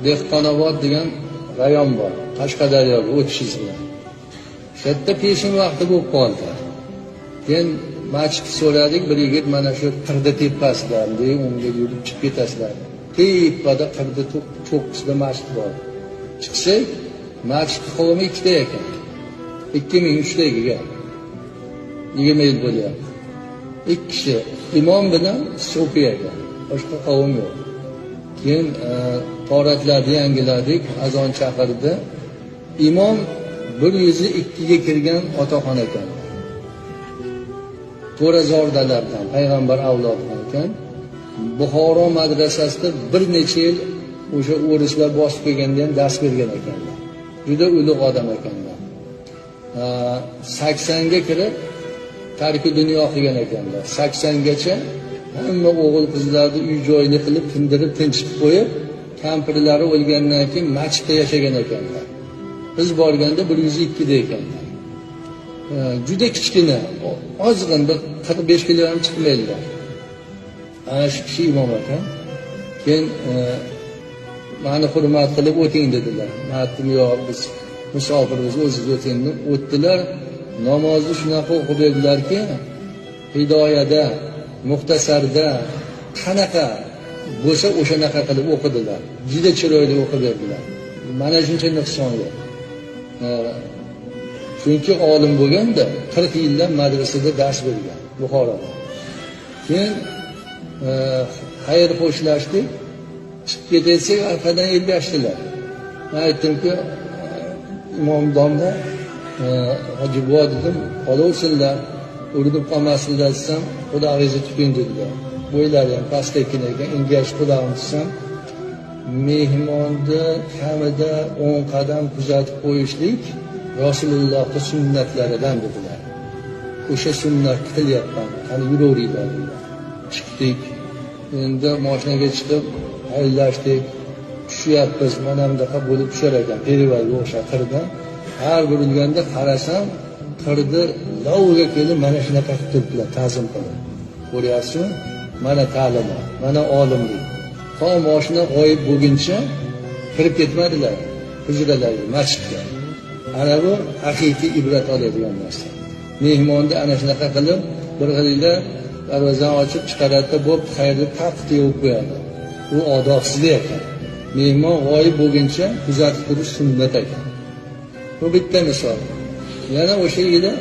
Dehqonobod degan rayon bor, Qashqadaryoga o'tishingiz bilan. O'sha yerda peshin vaqti bo'lib qoldi. Keyin masjidni so'radik, bir yigit mana shu qirda tepasida, unga yurib chiqib ketasizlar. Tepada qirda cho'qqisida masjid bor. Chiqsak, masjid qavmi ikkita ekan. 2003dagi 20 yil bo'lyapti. Ikki kishi, imom bilan so'fi ekan, boshqa qavm yo'q. Keyin toratlarni yangiladik, azon chaqirdi. Imom 102ga kirgan otaxon ekan. To'razordalardan, payg'ambar avlodidan ekan. Buxoro madrasasida bir necha yil o'sha o'rislar bosib kelganda ham dars bergan ekanlar. Juda ulug' odam ekanlar. 80ga kirib tarki dunyo qilgan ekanlar. 80gacha hamma o'g'il qizlarni uy joyini qilib, tindirib, tinchitib qo'yib, kampirlari o'lgandan keyin masjidda yashagan ekanlar. Biz borganda 102da ekanlar. Juda kichkina, ozg'in bir 45 kilo ham chiqmaydilar. Ana shu kishi imom ekan. Keyin mani hurmat qilib o'ting dedilar. Men aytdim, yo'q, biz musofirmiz, o'zingiz o'ting dedim. O'tdilar. Namozni shunaqa o'qib berdilarki, hidoyada, muxtasarda qanaqa bo'lsa o'shanaqa qilib o'qidilar. Juda chiroyli o'qib berdilar. Mana shuncha nuqson yo'q. Chunki olim bo'lganda 40 yillab madrasada dars bergan Buxoroda. Keyin xayr xo'shlashdik. Chiqib ketsak arqadan ergashdilar. Men aytdimki, imom domla, hoji buva dedim, qolaversinlar, urinib qolmasinlar desam, qulog'ingizni tuting dedilar. Bo'ylari ham pastdakin ekan, engashib qulog'imni tutsam, mehmonni kamida 10 qadam kuzatib qo'yishlik Rasulullohning sunnatlaridan dedilar. O'sha sunnatni qilyapman, qani yuraveringlar dedilar. Chiqdik. Endi mashinaga chiqib xayrlashdik. Tushyapmiz, mana bunaqa bo'lib tushar ekan, perivalga o'xshab qirdan. Har burilganda qarasam, qirni loviga kelib mana shunaqa qilib turibdilar, ta'zim qilib. Ko'ryapsizmi? Mana ta'limi, mana olimlik. To mashina g'oyib bo'lguncha kirib ketmadilar hujralarga, masjidga. Ana bu haqiqiy ibrat oladigan narsa. Mehmonni ana shunaqa qilib, bir xilda darvozani ochib chiqaradida, bo'p xayr deb taqib yuvib qo'yadi. Bu odobsizlik ekan. Mehmon g'oyib bo'lguncha kuzatib turish sunnat ekan. Bu bitta misol. Yana o'sha yili